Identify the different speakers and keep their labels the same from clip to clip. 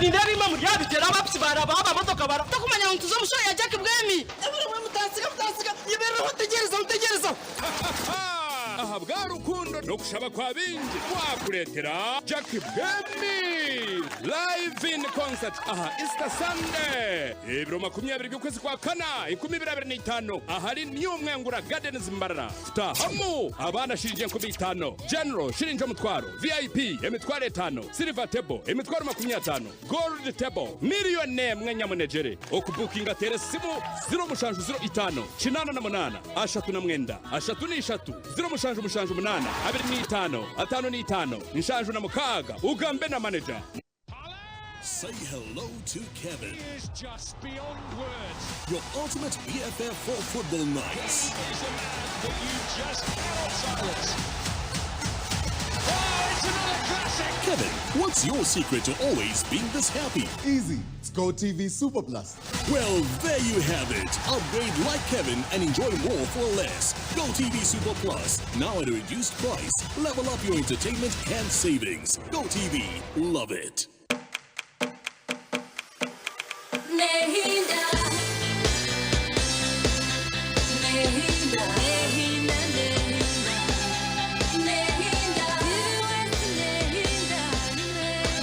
Speaker 1: Nindeeba imwe muri aha bigyere aba piki baraba, aba motoka baraba.
Speaker 2: Tokumanya ngu nituza omu show ya Jack Bwemi?
Speaker 1: Ebiro mutansiga mutansiga nyemereraho ntegyerezeho ntegyerezeho.
Speaker 3: Ahabwa rukundo n'okushaba kwa baingi twakureetera Jack Bwemi Live in Concert aha Easter Sunday ebiro 20 by'okwezi kwa kana 2025 ahari New Mwengura Gardens Mbarara. Tutahamu abaana shiringi 5000, General shiringi 10,000, VIP 50,000, Silver Table 50,000, Gold Table 1,000,000 nyamunegyere. Okubukinga teera esimu 0705 88 39 33, 0778 25 55 76 ugambe na manager.
Speaker 4: Say hello to Kevin. He is just beyond words. Your ultimate BFF for football nights. He is a man that you just cannot silence. Oh, it's another classic. Kevin, what's your secret to always being this happy?
Speaker 5: Easy. It's GoTV Super Plus.
Speaker 4: Well, there you have it. Upgrade like Kevin and enjoy more for less. GoTV Super Plus, now at a reduced price. Level up your entertainment and savings. GoTV, love it.
Speaker 6: Nehinda. Nehinda. Nehinda, nehinda. Nehinda. Nehinda.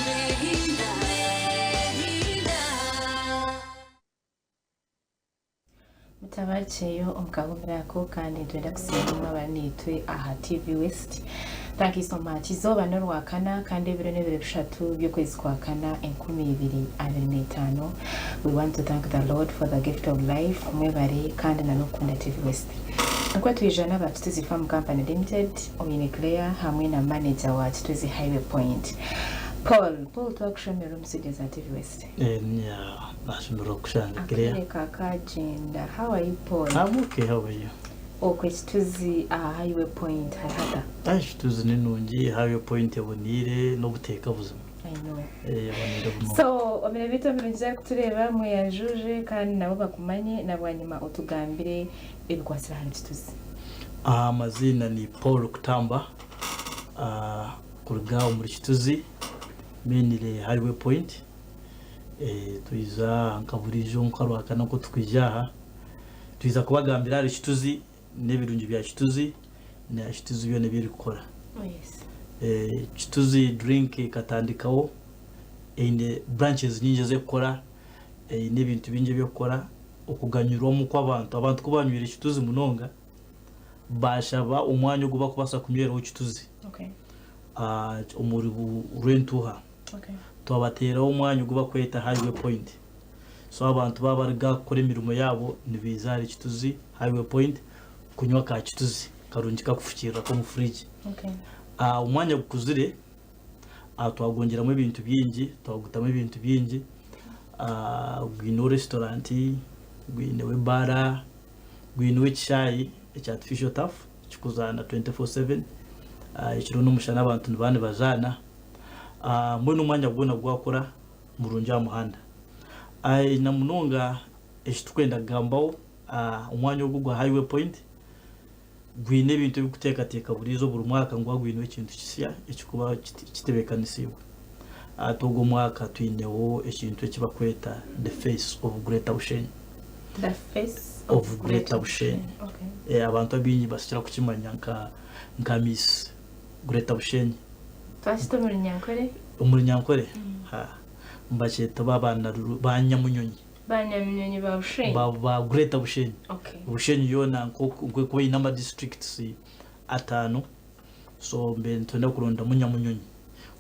Speaker 6: Nehinda. Nehinda.
Speaker 7: Mutabakyeyo omu kahuumuro ako kandi nitwenda kusiima imwe abari naitwe aha TV West. Thank you so much. Izooba n'orwakana kandi ebiro n'ebiro bishatu by'okwezi kwa kana 2025. We want to thank the Lord for the gift of life. Mwebare kandi na n'okukunda TV West. Nikwo twija n'aba Kituzi Farm Company Limited, Omwine Claire hamwe na manager wa Kituzi Highway Point. Paul, Paul twakushemererwa omu studio za TV West.
Speaker 8: Eh, yeah, nashemererwa kukushanga Claire.
Speaker 7: Akaire kakagyenda. How are you Paul?
Speaker 8: I'm okay, how are you?
Speaker 7: Okwe Kituzi aha Highway Point hari hata?
Speaker 8: Ah, Kituzi ni nungi, Highway Point eboniire n'obuteeka buzima.
Speaker 7: I know.
Speaker 8: Eh, eboniire munonga.
Speaker 7: So, omire bitu emirungi arikutureeba mweyajuje kandi nabo bakumanye na bwanyima otugambire ebikwatsire ahari Kituzi.
Speaker 8: Ah, amaziina ni Paul Kutamba, ah, kuruga omuri Kituzi, mainly Highway Point. Eh, twija nka buriijo nka Rwakana oku tukwija aha, twija kubagambira ahari Kituzi n'ebirungi bya Kituzi na Kituzi byona ebi erikukora.
Speaker 7: Oh, yes.
Speaker 8: Eh, Kituzi drink ekatandikaho eine branches nyingi ez'ekukora, eine ebintu bingi eby'okukora, okuganyurwamu kw'abantu. Abantu ku banywire Kituzi munonga, bashaba omwanya ogu bakubaasa kunyweraho Kituzi.
Speaker 7: Okay.
Speaker 8: Ah, omuri Rwentuha.
Speaker 7: Okay.
Speaker 8: Twabateeraho omwanya ogu bakweta Highway Point. So abantu baaba bariga kukora emirimo yaabo nibaija ahari Kituzi Highway Point kunywa ka Kituzi karungi kakufukiirira k'omu fridge.
Speaker 7: Okay.
Speaker 8: Ah, omwanya gukuzire ah, twagwongyeramu ebintu bingi, twagutamu ebintu bingi. Ah, gwineho restaurant, gwineho ebaara, gwineho ekishaayi ekya artificial turf kikuzaana 24/7. Ah, ekiro n'omushana abantu nibaba nibazaana. Ah, mbwenu omwanya gwona gwakura murungi aha muhanda. Ah, na munonga eki turikwenda kugambaho, ah, omwanya ogu ogwa Highway Point gwine ebintu ebirikuteekateeka buriizo buri mwaka ngu gwine ekintu kisya ekirikuba kitebeekanisiibwe. Hati ogu omwaka twineho ekintu eki barikweta The Face of Greater Bushenyi.
Speaker 7: The Face
Speaker 8: of Greater Bushenyi.
Speaker 7: Okay.
Speaker 8: Eh, abantu abaingi basikira kukimanya nka nka Miss Greater Bushenyi.
Speaker 7: Twakita omu Runyankore?
Speaker 8: Omu Runyankore? Ha, nibakyeta ba ba Nyamunyonyi.
Speaker 7: Ba Nyamunyonyi ba Bushenyi?
Speaker 8: Ba, ba Greater Bushenyi.
Speaker 7: Okay.
Speaker 8: Bushenyi yoona nk'oku eine ama districts ataano, so mbere nitwenda kurondamu Nyamunyonyi.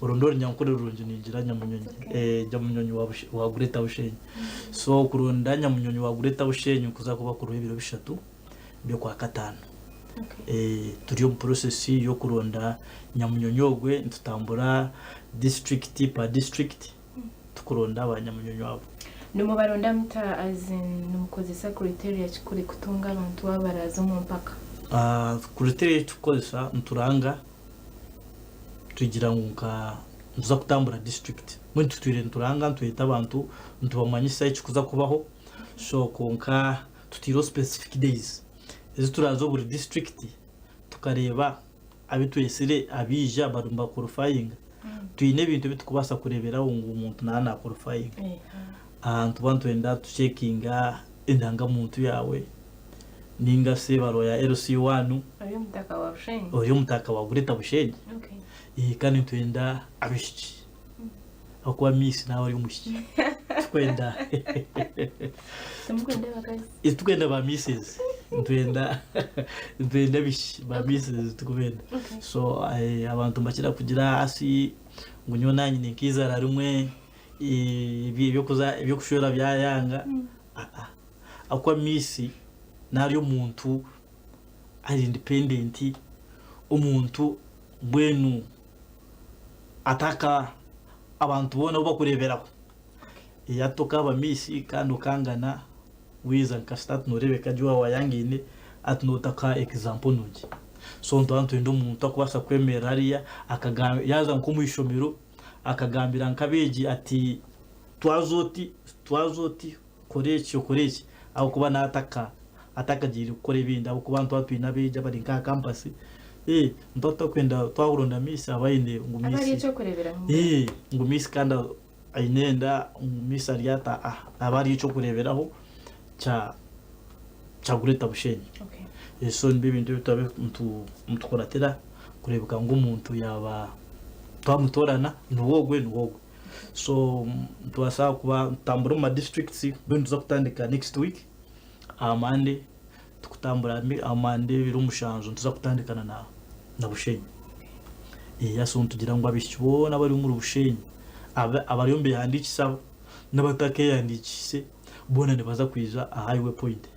Speaker 8: Oronda Orunyankore rurungi ningira Nyamunyonyi.
Speaker 7: Okay.
Speaker 8: Eh, Nyamunyonyi wa, wa Greater Bushenyi. So kuronda Nyamunyonyi wa Greater Bushenyi kuza kuba kuriho ebiro bishatu by'Okwakataano.
Speaker 7: Okay.
Speaker 8: Eh, turi omu process y'okuronda Nyamunyonyi ogwe, nitutambura district per district tukuronda ba Nyamunyonyi abo.
Speaker 7: Nimubaronda muta as in nimukozesa criteria ki kuri kutunga abantu abaraaza omu mpaka?
Speaker 8: Ah, criteria ei tukukozesa nituranga tugira ngu nka nituza kutambura district mbwenu tutwire nituranga nitweta abantu nitubamanyisa ekikuza kubaho so kwonka tutaireho specific days ezi turaaze buri district tukareeba abu twetsire abaija bari nibaqualifyinga. Twine ebintu ebi turikubaasa kureeberaho ngu omuntu naaba naakorifayinga. Nituba nitwenda tucekinga endangamuntu yaawe ninga shi ebaruha ya LC1.
Speaker 7: Ori omutaka wa Bushenyi?
Speaker 8: Ori omutaka wa Greater Bushenyi. Kandi nitwenda abaishiki ahakuba Miss naaba ari omwishiki. Tikwenda
Speaker 7: Timukwenda abakazi?
Speaker 8: Titukwenda ba Misses. Nitwenda nitwenda abaishiki ba Misses tikubenda. So abantu nibakira kugira asi ngu nyowe naanye ninkiizara rimwe eby'okushwera byayanga. Ahakuba Miss naari omuntu ari independent, omuntu mbwenu ataka abantu boona abu bakureeberaho. Hati okaaba Miss kandi okangana waiza nka sitaati nooreebeka gye waaba waayangaine hati nootaka example nungi. So nituba nitwenda omuntu arikubaasa kwemerera hariya yaaza nk'omu ishomero akagambira nk'abeegi ati twaza oti, twaza oti, kora eki okore eki ahabw'okuba naataka atakagiire kukora ebindi ahabw'okuba nituba twine abeegi abari nk'aha kampasi nituba tutakwenda twakuronda miisi aba aine ngu
Speaker 7: Aba ari
Speaker 8: miisi
Speaker 7: eky'okureeberaho.
Speaker 8: ngu miisi kandi aine enda ngu miisi ari ata aba ari eky'okureeberaho kya kya Greater Bushenyi. So nibyo ebintu ebi turaabe nitukuratira kureebeka ngu omuntu yaaba twamutoorana niwe ogwe niwe ogwe. So nitubaasa kuba nitutambura omu ma districts mbwenu nituza kutandika next week aha Monday tukutambura aha Monday ebiro mushanju nituza kutandikana na na Bushenyi. So nitugira ngu abaishiki boona abari omuri Bushenyi abariyo nibehandiikisa n'abatakeehandiikiise boona nibaza kwija aha Highway Point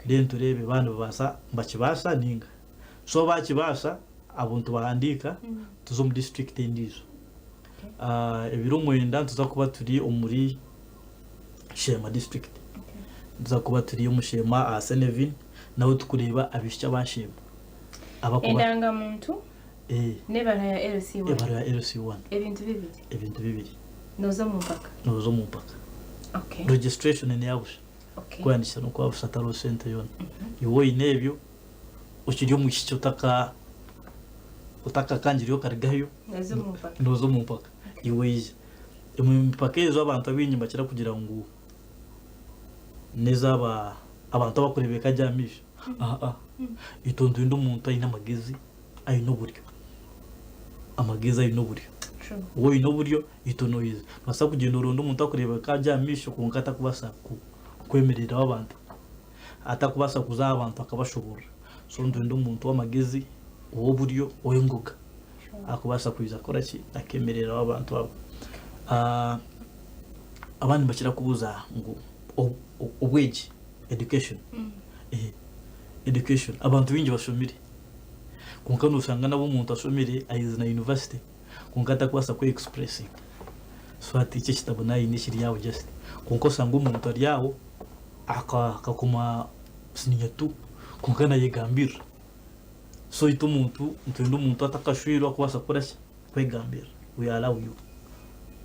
Speaker 8: then tureebe baaba nibabaasa nibakibaasa ninga. So baakibaasa abo nitubahandiika tuze omu district endiijo. Ebiro mwenda nituza kuba turi omuri Sheema district. Nituza kuba turi omu Sheema aha Senevin naho tukureeba abaishiki aba Sheema.
Speaker 7: Abakuba Endangamuntu n'ebaruha ya LC1.
Speaker 8: Ebaruha ya LC1.
Speaker 7: Ebintu bibiri.
Speaker 8: Ebintu bibiri.
Speaker 7: Nooza omu mpaka.
Speaker 8: Nooza omu mpaka. Registration neya busha. Kwehandiikisa n'okwa busha tariho sente yoona. Iwe oine ebyo okiri omwishiki otaka otakakangireyo okarugayo
Speaker 7: Nooza omu mpaka.
Speaker 8: nooza omu mpaka iwe oija. Omu mpaka ezo abantu abaingi nibakira kugira ngu n'ezaba abantu abakureebeka gye aha maisho. Aa itwe nitwenda omuntu aine amagezi aine oburyo. Amagezi aine oburyo.
Speaker 7: True.
Speaker 8: Waaba oine oburyo itwe noija. Noobaasa kugyenda oronde omuntu arikureebeka gye aha maisho kwonka atakubaasa kwemereraho abantu. Atakubaasa kuza aha bantu akabashoboorora. So nitwenda omuntu w'amagezi, ow'oburyo, ow'engoga akubaasa kwija kukora ki? Akeemereraho abantu abo. Abandi nibakira kubuuza ngu obwegi, education, education, abantu baingi bashomire kwonka noshanga nabwo omuntu ashomire ahize na university kwonka atakubaasa kwe expressinga. So hati ekyo ekitabo naaba aine kiri aho just kwonka oshanga omuntu ari aho akakoma siniya tu kwonka nayegambirira. So itwe omuntu nitwenda omuntu atakashwirwe akubaasa kukora ki? Kwegambirira. We allow you.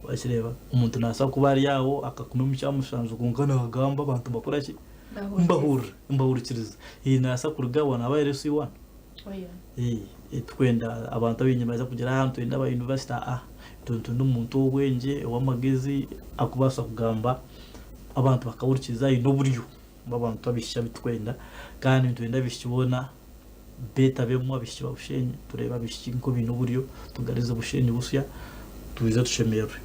Speaker 8: Wakireeba? Omuntu nabaasa kuba ari aho akakoma omu kyamushanju kwonka nagamba abantu nibakora ki? Nibahurira, nibahurikiriza. Nabaasa kuruga aho naaba LC one. Tikwenda abantu abaingi nibaija kugira aha nitwenda aba university aa itwe nitwenda omuntu ow'obwengye ow'amagezi akubaasa kugamba abantu bakahurikiriza aine oburyo bw'abantu abaishiki abu turikwenda kandi nitwenda abaishiki boona betabemu abaishiki ba Bushenyi tureebe abaishiki nk'obaine oburyo tugarize Bushenyi busya twije tushemererwe.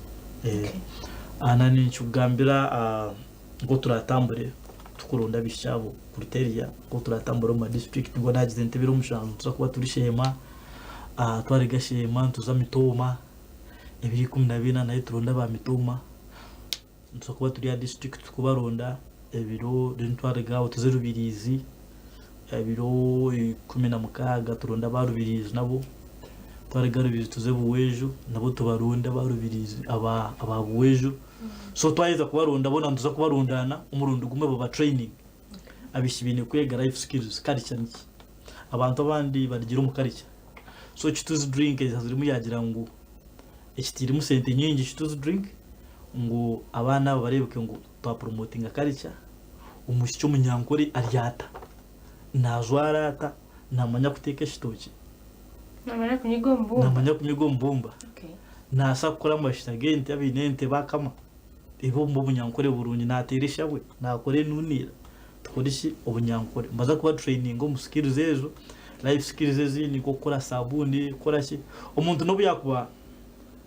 Speaker 8: Ninkikugambira Nk'oku turatambure tukuronda abaishiki abo criteria nk'oku turatambure omu ma district ngu nagize nti ebiro mushanju nituza kuba turi Sheema, twarega Sheema nituza Mitooma, ebiro 14 nayo turonde aba Mitooma, nituza kuba turi aha district tukubaronda ebiro then twarega aho tuze Rubirizi, ebiro 16 turonde aba Rubirizi nabo, twarega Rubirizi tuze Buweju nabo tubaronde aba Rubirizi aba Buweju. So twaheza kubaronda boona nituza kubarundaana omurundi gumwe baba training. Abaishiki baine kwega life skills, culture niki. Abantu abandi barugire omu culture. So kituzi drink zirimu yagira ngu ekitiiremu sente nyingi kituzi drink ngu abaana aba bareebeke ngu twa promotinga culture, omwishiki omunyankore ari ata, naajwara ata, naamanya kuteeka ekitookye,
Speaker 7: Naamanya kunyiga omubumba.
Speaker 8: Naamanya kunyiga omubumba.
Speaker 7: Okay.
Speaker 8: Naasa kukora amashita g'ente abaine ente bakama. Ebwo bumwe obunyankore burungi nateera eshabwe, nakora enunira. Tukore ki? Obunyankore. Nibaza kuba traininga omu skills ezo, life skills ezindi nk'okukora sabuuni, kukora ki. Omuntu n'obu yakuba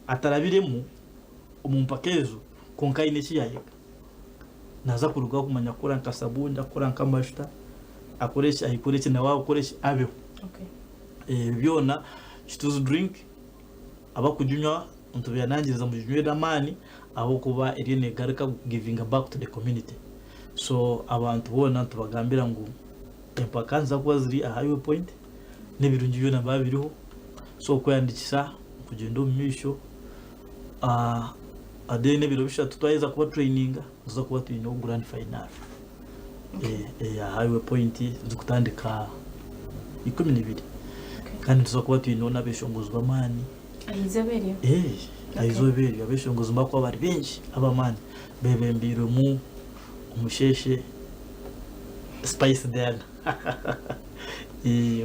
Speaker 8: atarabiremu omu mpaka ezo, kwonka aine eki yayega. Naza kurugaho kumanya kukora nka sabuuni, akukora nk'amajuta, akore ki, ayikore ki, nawe akore ki, abeho. Ebyo byona Kituzi drink abakuginywa nitubehanangiriza muginywere n'amaani ahabw'okuba eriyo negaruka givinga back to the community. So abantu boona nitubagambira ngu empaka niziza kuba ziri aha highway point n'ebirungi byona nibiba biriho so okweyandikisa kugyenda omu maisho then ebiro bishatu twaheza kuba traininga nituza kuba twineho grand final eya highway point zikutandika 12 kandi nituza kuba twineho n'abeshongozi b'amaani.
Speaker 7: Aha izooba eryo?
Speaker 8: Aha izooba eryo abeshongozi nibakuba bari baingi ab'amaani bebembeirwemu omusheshe Spice Diana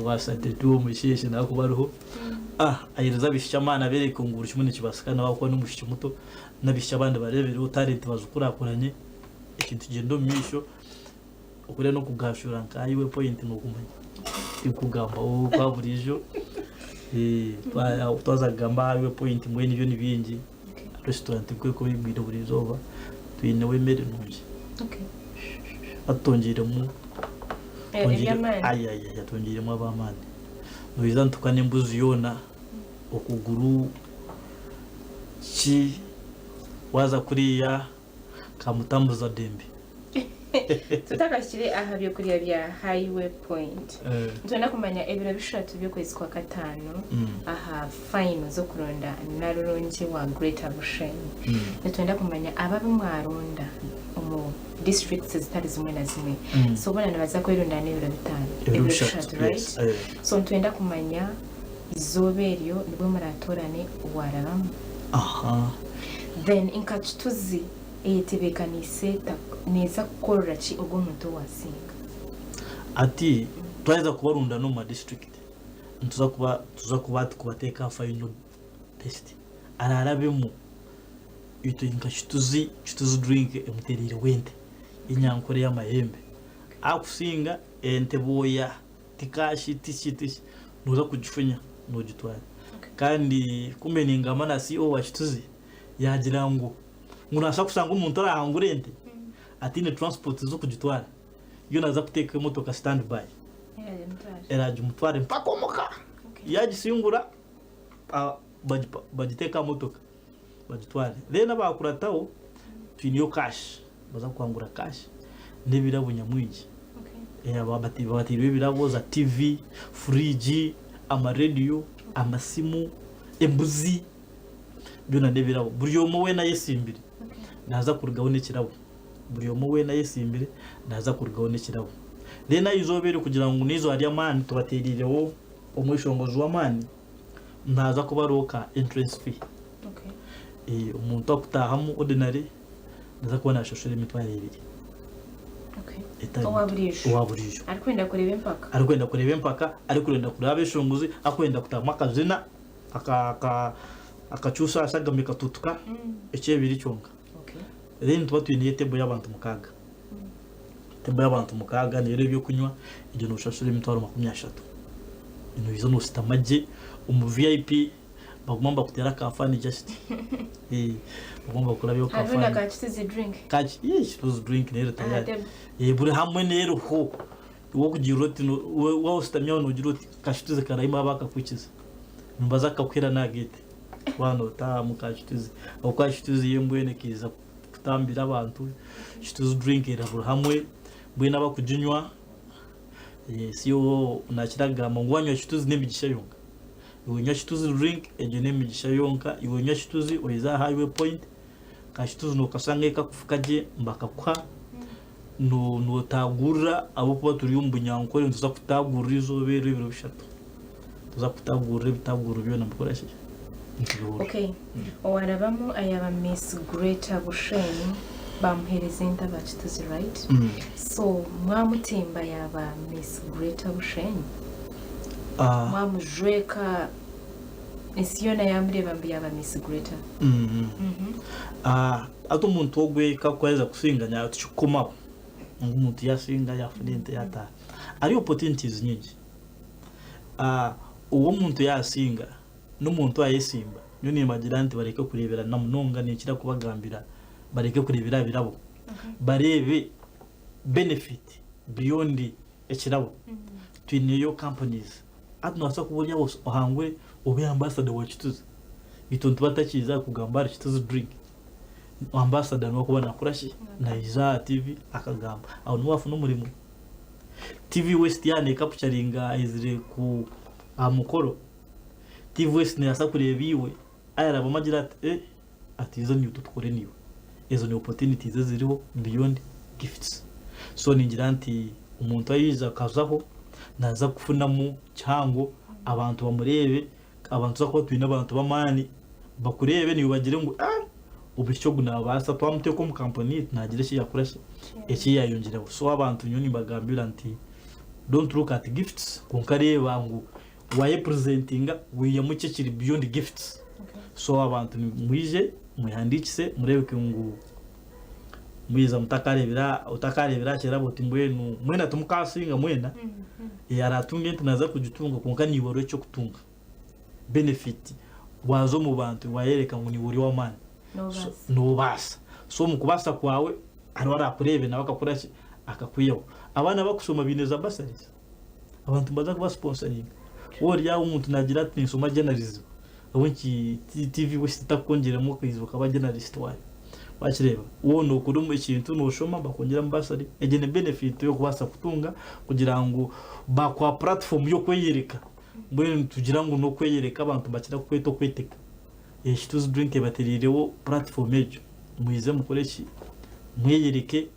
Speaker 8: wa Sante tu omusheshe nawe akuba ariho ahereza abaishiki amaani abereke ngu buri kimwe nikibaasika nawe ahakuba n'omwishiki muto n'abaishiki abandi bareebereho talent bazikurakuranye ekintu kigyende omu maisho okuriya n'okugashura nka iwe point nokumanya tinkugambaho kwa buriijo twaza kugamba aha iwe point mbwenu ebyo ni bingi restaurant nk'erikuba eigwire buri izooba twineho emere nungi batwongyeiremu twongyeiremu ab'amaani noija nituka n'embuzi yoona okuguru ki waaza kuriya Kamutambuza Dembe.
Speaker 7: Tutakahikire aha by'okurya bya Highway Point, nitwenda kumanya ebiro bishatu by'okwezi kwa kataano aha fayino z'okuronda Narurungi wa Greater Bushenyi. Nitwenda kumanya abo abu mwaronda omu districts ezitari zimwe na zimwe. So boona nibaza kwerundaana ebiro bitaano, ebiro bishatu, right? So nitwenda kumanya Eizooba eryo nibwo muratoorane owaarabamu. Then nka Kituzi eyetebeekaniise eta, neeza kukorera ki ogwo omuntu owaasinga?
Speaker 8: Ati twaheza kubarundana omu ma district nituza kuba tuza kuba tukubateeka aha final test araarabemu itwe nka Kituzi, Kituzi drink emutereireho ente y'enyankore y'amahembe akusinga ente bwoya. Ti kaashi, ti ki, ti ki, nooza kugifunya noogitwara. Kandi ku mbaire ningamba na CEO wa Kituzi, yaagira ngu ngu naabaasa kushanga omuntu araahangura ente ataine transport z'okugitwara, yo naaza kuteeka emotoka stand by eraagimutware mpaka omuka. Yaagisingura bagiteeke aha motoka bagitware. Then abaakurataho twineyo cash, nibaza kuhangura cash n'ebirabo nyamwingi. Bateirweho ebirabo za TV, fridge, amarediyo, amasimu, embuzi, byona n'ebirabo. Buri omwe weena ayesimbire naaza kurugaho n'ekirabo. Buri omwe weena ayesimbire naaza kurugaho n'ekirabo. Then aha izooba eryo kugira ngu n'eizooba ry'amaani tubateereireho omweshongozi w'amaani, naaza kuba ariho ka entrance fee. Omuntu akutaahamu ordinary naza kuba nashashura emitwaro ebiri.
Speaker 7: Owa buriijo.
Speaker 8: Owa buriijo.
Speaker 7: Arikwenda kureeba empaka.
Speaker 8: Arikwenda kureeba empaka, arikwenda kureeba abeshongozi, arikwenda kutamu akazina, akakyusa ashagama ekatutuka, ekyebiri kyonka. Then nituba twineyo etebo y'abantu mukaaga. Tebo y'abantu mukaaga neero ebyokunywa, egyo noshashura emitwaro 30. Noija nositama gye omu VIP. Baguma nibakuteera aka fani just. Baguma nibakurabyaho ka
Speaker 7: Hariho na
Speaker 8: fani.
Speaker 7: ka kituzi drink.
Speaker 8: Ka kituzi drink neyo eri
Speaker 7: Aha
Speaker 8: tayari.
Speaker 7: table.
Speaker 8: Buri hamwe neyo eriho. Iwe okugira oti waaba oshutami aho noogira oti ka kituzi karahima baakakukiza. Nibaza kukakuheera n'aha gate waaba nootaahamu ka kituzi. Ahabw'okuba kituzi yo mbwenu ekaija kutambira abantu, kituzi drink eri buri hamwe, mbwenu abakuginywa si nakira kugamba ngu waanywa kituzi n'emigisha yonka. Iwe nywa kituzi drink egyo n'emigisha yonka iwe nywa kituzi oize aha highway point ka kituzi nokashanga ekakufuka gye nibakakuha notagurira ahabw'okuba turi omu bunyankore nituza kutagurira eizooba eryo ebiro bishatu nituza kutagurira ebitaguriro byona nibikora ki nitubihurira.
Speaker 7: Okay owarabamu ayaba miss greater bushenyi bamuhereza ente aba kituzi right so mwamutimba yaba miss greater bushenyi? Mwamujweka Ensi yoona yaamureeba mbu yaaba Miss Greater.
Speaker 8: Hati omuntu ogwe ku aheza kusinga nyawe tikikukomaho ngu omuntu yasinga yafuna ente yataaha. Hariyo opportunities nyingi. Obu omuntu yasinga n'omuntu ayesimba nyowe nimbagira nti bareke kureebera namunonga ninkira kubagambira bareke kureebera aha birabo bareebe benefit beyond ekirabo. Twineyo companies hati nobaasa kuba ori aho ohangwe obe ambassador wa Kituzi itwe nituba tutakiija kugamba ahari Kituzi drink ambassador niwe arikuba nakora ki naija aha TV akagamba aho niho wafuna omurimo. TV West yaaba nekapucharinga aizire ku aha mukoro TV West nebaasa kureeba iwe ayarabamu agire ati eh ati izo niitwe tukore naiwe. Ezo ni opportunities eziriho beyond gifts. So ningira nti omuntu ayiija akazaho naaza kufunamu kihango abantu bamureebe, abantu tuza kuba twine abantu b'amaani bakureebe naiwe bagire ngu ah omwishiki ogu naabaasa twamuteeka omu kampuni yaitu naagira eki yaakora ki eki yaayongyeraho. So abantu nyowe nimbagambira nti don't look at gifts kwonka reeba ngu wayepurezentinga wiihamu ki ekiri beyond gifts. So abantu mwije mwehandiikise mureebeke ngu mwiza mutakareebera otakareebera aha kirabo oti mbwenu mwena timukasinga mwena aratunga ente naaza kugitunga kwonka naiwe hariho eky'okutunga benefit waaza omu bantu waayereka ngu niiwe ori ow'amaani noobaasa so omu kubaasa kwawe hariho araakureebe nawe akakora ki akakwihaho abaana abakushoma baine za bursaries Abantu nibaza kuba sponsoringa. Waaba ori aho omuntu naagira ati ninshoma journalism, ahabw'enki TV West etakukwongyeremu okaija okaba journalist waayo? Wakireeba? Waaba nookora ekintu nooshoma bakwongyeramu bursary, egyo ni benefit ei orikubaasa kutunga kugira ngu baakuha platform y'okweyereka. Mbwenu nitugira ngu n'okweyereka abantu nibakira kukweta okwetega. Kituzi Drink ebatereireho platform egyo, mwije mukore ki? Mweyereke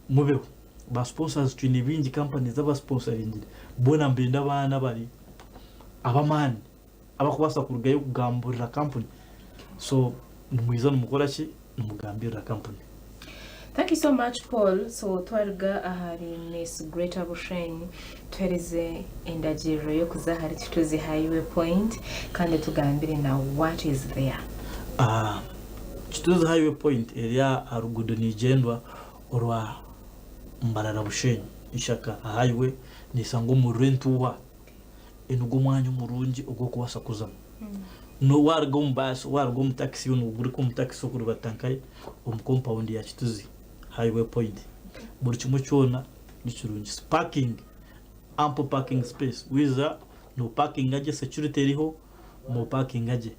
Speaker 8: mubeho. Ba sponsors twine bingi companies aba sponsoringire boona nibenda abaana abari ab'amaani abakubaasa kurugayo kugamburira kampuni so nimwija nimukora ki nimugambirira kampuni.
Speaker 7: Thank you so much Paul, so twaruga ahari Miss Greater Bushenyi tuhereze endagiriro y'okuza ahari Kituzi Highway Point kandi otugambire na what is there.
Speaker 8: Kituzi Highway Point eri aha ruguudo nigyendwa orwa Mbarara Bushenyi Ishaka Highway neshangwa omu Rwentuuha. Nigwo omwanya omurungi ogw'okubaasa kuzamu. Waruga omu baasi, waruga omu takisi nogurika omu takisi okuribata nkahi omu compound ya Kituzi Highway Point. Buri kimwe kyona nikirungi. Parking, ample parking space. Waija nopakinga gye, security eriho, nopakinga gye.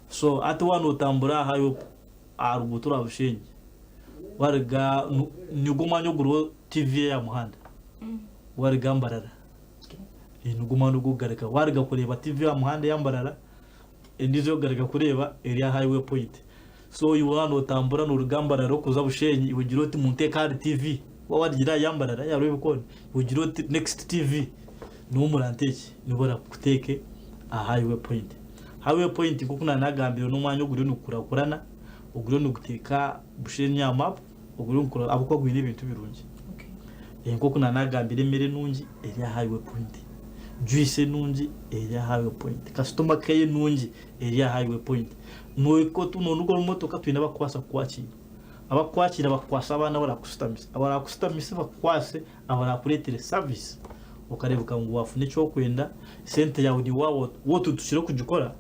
Speaker 8: So hati waaba notambura aha highway aha ruguuto rwa Bushenyi, waruga nigwo omwanya oguriho TV eya muhanda, waruga Mbarara, nigwo omwanya ogurikugaruka. Waruga kureeba TV aha muhanda eya Mbarara, endiijo erikugaruka kureeba eri aha highway point. So iwe waaba notambura noruga Mbarara orikuza Bushenyi, iwe gira oti munteeke ahari TV. Waaba warugire aha ya Mbarara eya Rwebikooni, iwe gira oti next TV niho muranteekye, niho barakuteeke aha highway point. Highway point nk'oku naanagambire n'omwanya oguriyo nigukurakurana, oguriyo niguteeka Bushenyi aha map, oguriyo nigukura ahabw'okuba gwine ebintu birungi. Nk'oku naanagambire emere nungi eri aha highway point, juice enungi eri aha highway point, customer care enungi eri aha highway point. Nohika oti noruga omu motoka twine abakubaasa kukwakiira, abakukwakiira bakukwase abaana abarakushutamisa, abarakushutamise bakukwase abarakureetere service okareebeka ngu waafuna eki orikwenda, sente yaawe niiwe waaba otutukire kugikora,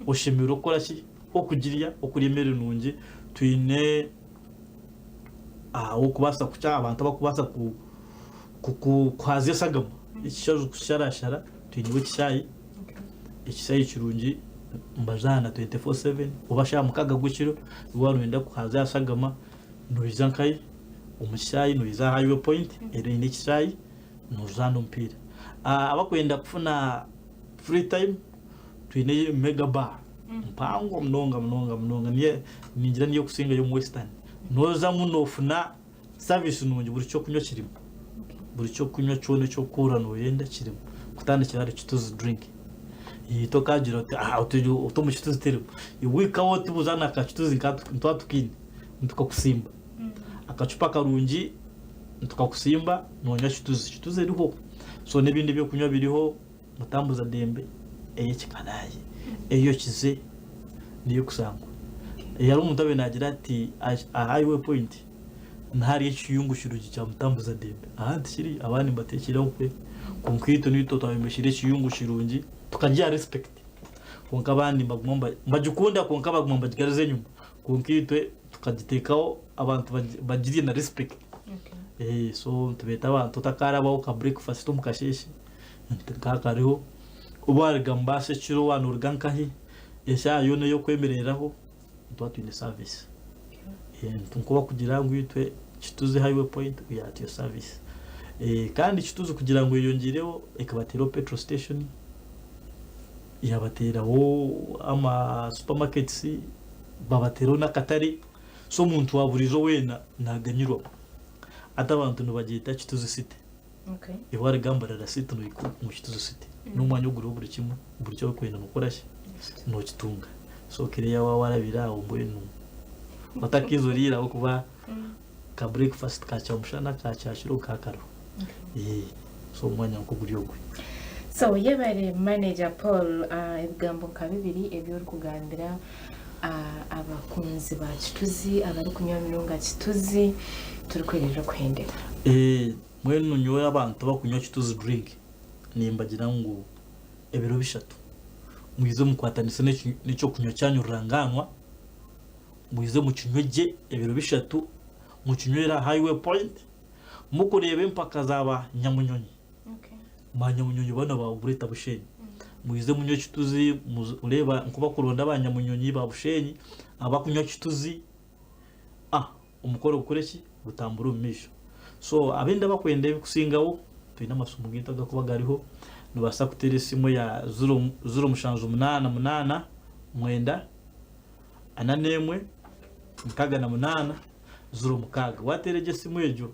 Speaker 8: oshemereire kukora ki? Okugirya, okurya emere nungi, twine ah'okubaasa kukya abantu abarikubaasa kuhaazya eshagama, ekishaju kukisharashara, twineho ekishaayi, ekishaayi kirungi nibazaana 24/7 oba shaaha mukaaga gw'ekiro waaba nooyenda kuhaazya aha shagama noija nkahi omu kishaayi noija aha highway point reero eine ekishaayi noozaana omupiira. Abakwenda kufuna free time twine mega bar mpango munonga munonga munonga ningira niyo erikusingayo omu western noozamu noofuna service nungi buri ky'okunywa kirimu buri ky'okunywa kyona eki orikuhurira nooyenda kirimu kutandikira ahari kituzi drink tokagira oti ah oti omu kituzi terimu iwe wahika oti buzaana aka kituzi nituba tukaine nitukakusimba akacupa karungi nitukakusimba noonywa kituzi, kituzi eriho so n'ebindi ebyokunywa biriho mutambuza dembe. Ey'ekikalaayi eyokize niyo ekushangwa. Hariho omuntu owabaire naagira ati aha Highway Point niho hariyo ekiyungu kirungi kya Mutambuza Dembe. Aha tikiri, abandi nibateekyeraho kwe kwonka itwe nitwe twayombekire ekiyungu kirungi tukagiha respect kwonka abandi nibaguma nibagikunda kwonka baguma nibagigaruza enyima kwonka itwe tukagiteekaho abantu bagirye na respect. So nitubeeta abantu otakarabaho ka breakfast omu kasheeshe Nkakariho, obu waruga mubaasi ekiro waaba noruga nkahi, eshaaha yoona ey'okwemereraho nituba twine service. Nk'oku barikugira ngu itwe Kituzi Highway Point we are at your service. Kandi Kituzi kugira ngu eyongyereho ekabateeraho petrol station, yabateeraho ama supermarkets, babateeraho n'akatare, so omuntu wa buriijo weena naganyirwamu. Hati abantu nibagyeta Kituzi City. Iwe warigambarira city nohika omu Kituzi city n'omwanya oguriho buri kimwe buri eki orikwenda nokora ki nokitunga so Claire waaba warabire aho mbwenu otakaiza oriire ahabw'okuba ka breakfast ka kyamushana ka kyakiro ka kariho so omwanya nikwo guri ogwe.
Speaker 7: So yebare manager Paul ebigambo nka bibiri ebi orikugambira abakunzi ba Kituzi abarikunywa munonga Kituzi turikwererera okuhendera.
Speaker 8: Mbwenu nyowe abantu abakunywa Kituzi drink nimbagira ngu ebiro bishatu mwize mukwatanise n'ekyokunywa kyanyu ruranganwa, mwize mukinywe gye ebiro bishatu mukinywere aha Highway Point mukureeba empaka za ba nyamunyonyi. Ba nyamunyonyi banu ba Greater Bushenyi mwize munywe Kituzi oreeba nkubakuronda ba nyamunyonyi ba Bushenyi abakunywa Kituzi ah omukoro gukore ki gutambure omu maisho so abenda abakwenda ebikusingaho twine amasimu gaitu agakuba gariho nobaasa kuteera esimu eya ziro ziro mushanju munaana munaana mwenda ana n'emwe 68 06 wateera egyo esimu egyo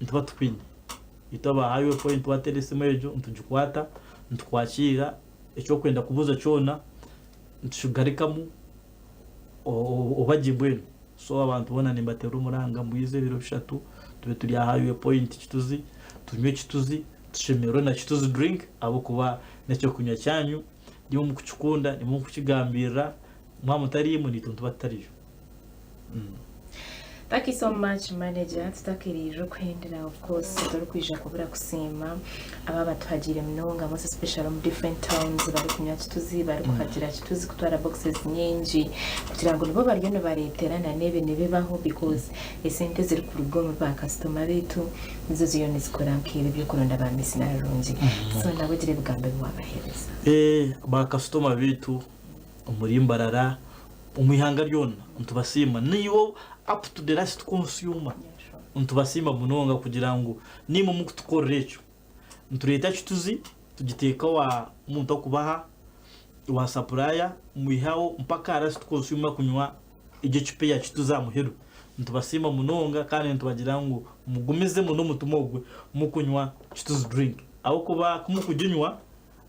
Speaker 8: nituba tukwine. Itwe aba Highway Point wateera esimu egyo nitugikwata, nitukwakiira, eki orikwenda kubuuza kyona nitukigarukamu oba gye mbwenu. So abantu boona nimbateerera omuranga mbwize ebiro bishatu tube turi aha Highway Point Kituzi, tunywe Kituzi, tushemererwe na Kituzi drink ahabw'okuba n'eky'okunywa kyanyu, nimwe mukukikunda, nimwe mukukigambirira, mwaba mutariimwe naitwe nituba tutariyo.
Speaker 7: Thank you so much manager tutakiriirire okuhendera of course torikwija kubura kusiima aba abatuhagiire munonga most especially omu different towns barikunywa kituzi barikuhagira kituzi kutwara boxes nyingi kugira ngu nibo bariyo nibareetera na n'ebi nibibaho because esente ezirikuruga omuri ba kasitoma baitu nizo ziriyo nizikora nk'ebi eby'okuronda ba Miss Narurungi so nabo gira ebigambo ebi waabaheereza.
Speaker 8: Ba kasitoma baitu omuri Mbarara Omu ihanga ryona nitubasiima naiwe up to the last consumer nitubasiima munonga kugira ngu naimwe mukutukorera ekyo. Nitureeta kituzi tugiteeka owa omuntu akubaha owa supplier mwihaho mpaka aha last consumer kunywa egyo ecupa eya kituzi aha muheru. Nitubasiima munonga kandi nitubagira ngu mugumizemu n'omutima ogwe mukunywa kituzi drink ahabw'okuba kumukuginywa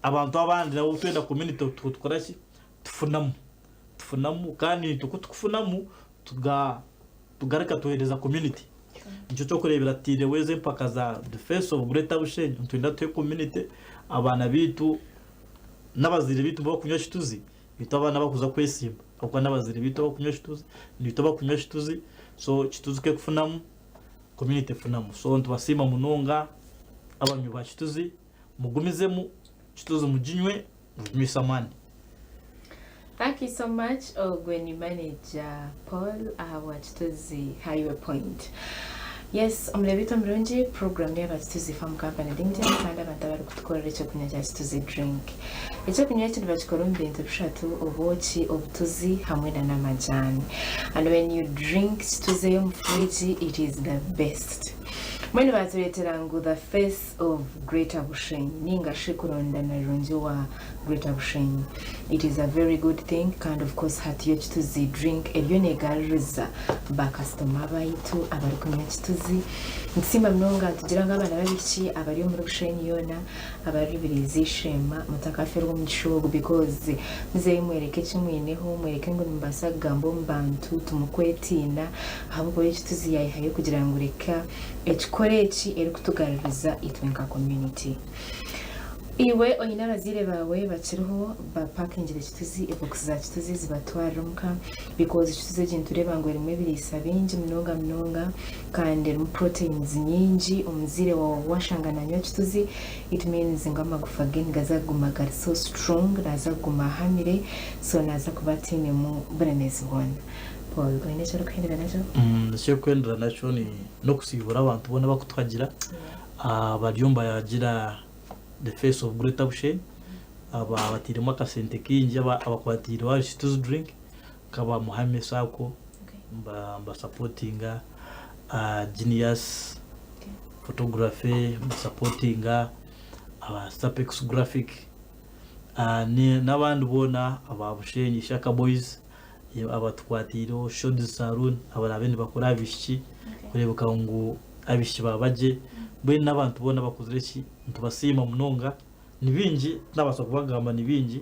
Speaker 8: abantu abandi nabo twena community tukoraki tufunamu. Tufunamu kandi naitwe ku tukufunamu tuga tugaruka tuheereza community. Nikyo ky'okureebera tutaireho ezo empaka za the face of Greater Bushenyi nitwenda tuhe community abaana baitu n'abazaire baitu abakunywa kituzi itwe abaana abakuza kwesimba ahabw'okuba n'abazaire baitu abakunywa kituzi naitwe abakunywa kituzi so kituzi ku ekufunamu community efunamu so nitubasiima munonga abanywi ba kituzi mugumizemu kituzi muginywe muginywise amaani.
Speaker 7: Thank you so much ogwe ni manager Paul ahabwa Kituzi Highway Point. Yes, omureebi waitu omurungi, program n'eyaba Kituzi Farm Company Limited kandi abantu abarikutukorera ekyokunywa kya Kituzi Drink. Ekyokunywa eki nibakikora omu bintu bishatu, obwoki, obutuzi hamwe na n'amajani. And when you drink Kituzi ey'omu fridge, it is the best. Mbwenu baatureetera ngu the face of Greater Bushenyi ninga shi kuronda Narungi wa Greater Bushenyi it is a very good thing kandi of course hati yo Kituzi drink eriyo negaruriza ba kasitoma baitu abarikunywa Kituzi. Nitusiima munonga nitugira ngu abaana b'abaishiki abari omuri Bushenyi yoona abari Rubirizi Sheema mutakafeerwa omugisha ogu because muzeyo mwereke eki mwineho mwereke ngu nimubaasa kugamba omu bantu timukwetiina ahabw'okuba yo Kituzi yayehayo kugira ngu reka Ekikoro eki erikutugaruriza itwe nka community. Iwe oine abazaire baawe bakiriho bapakingire Kituzi ebokisi za Kituzi zibatwarire omuka because Kituzi egi nitureeba ngu erimu ebiriisa bingi munonga munonga kandi erimu proteins nyingi omuzaire waawe washanga nanywa Kituzi it means ngu amagufa ge nigaza kuguma gari so strong naza kuguma ahamire so naza kuba atainemu buremeezi bwona. Paul oine eki orikuhendera nakyo?
Speaker 8: Eky'okuhendera nakyo ni n'okusiibura abantu boona abakutuhagira bariyo nibagira the face of Greater Bushenyi aba batairemu akasente kaingi abakwatiire wa Kituzi drink nkaba Muhame Sacco nibasapotinga Genius photography nibasapotinga aba Stapex graphic n'abandi boona aba Bushenyi Shaka boys abatukwatiireho Shods saloon abaraabe nibakora aha baishiki kureebeka ngu abaishiki baaba gye mbwenu n'abantu boona abakozire ki nitubasiima munonga ni bingi tinabaasa kubagamba ni bingi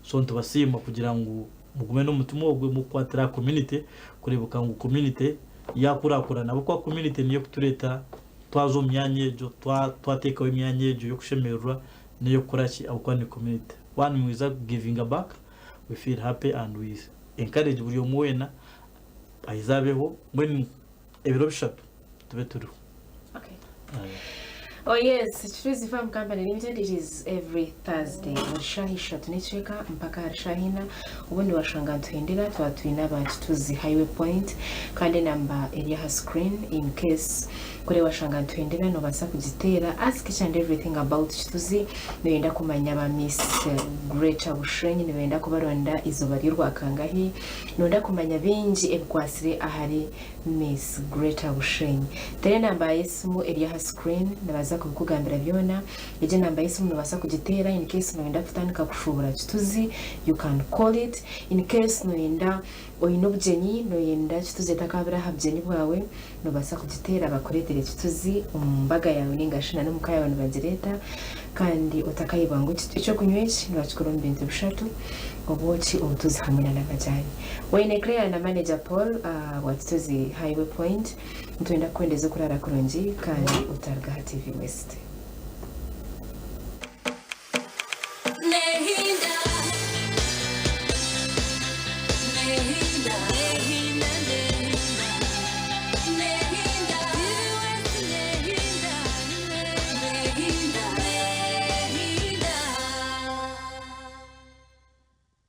Speaker 8: so nitubasiima kugira ngu mugume n'omutima ogwe mukukwatira aha community kureebeka ngu community yakurakurana ahabw'okuba community niyo ekutureetera twaza omu myanya egyo twateekaho emyanya egyo y'okushemererwa n'ey'okukora ki ahabw'okuba ni community waaba nimwiza kugivinga back we feel happy and we encourage buri omwe weena ahize abeho mbwenu ebiro bishatu tube turiho.
Speaker 7: Okay. Oh yes, Kituzi Farm Company Limited, it is every Thursday buri shaaha ishatu n'ekicweka mpaka ahari shaaha ina obundi washanga nituhindira twaba twine aba Kituzi Highway Point kandi enamba eri aha screen in case kuri washanga nituhindira nobaasa kugiteera ask each and everything about Kituzi noyenda kumanya ba Miss Greater Bushenyi nibenda kubaronda izooba ry'orwakangahi noyenda kumanya bingi ebikwatsire ahari Miss Greater Bushenyi. Teera enamba y'esimu eri aha screen nibaza kubikugambira byona. Egi enamba y'esimu nobaasa kugiteera in case noyenda kutandika kushuubura Kituzi you can call it. In case noyenda oine obugyenyi noyenda Kituzi etakaabire aha bugyenyi bwawe nobaasa kugiteera bakureetere Kituzi omu mbaga yaawe ninga shi na n'omuka yaawe nibagireeta kandi otakayebwa ngu ekyokunywa eki nibakikora omu bintu bishatu obwoki, obutuzi hamwe na n'amajani. Wayne Claire na manager Paul wa Kituzi Highway Point nitwenda kukwendeza okurara kurungi kandi otaruga aha TV West.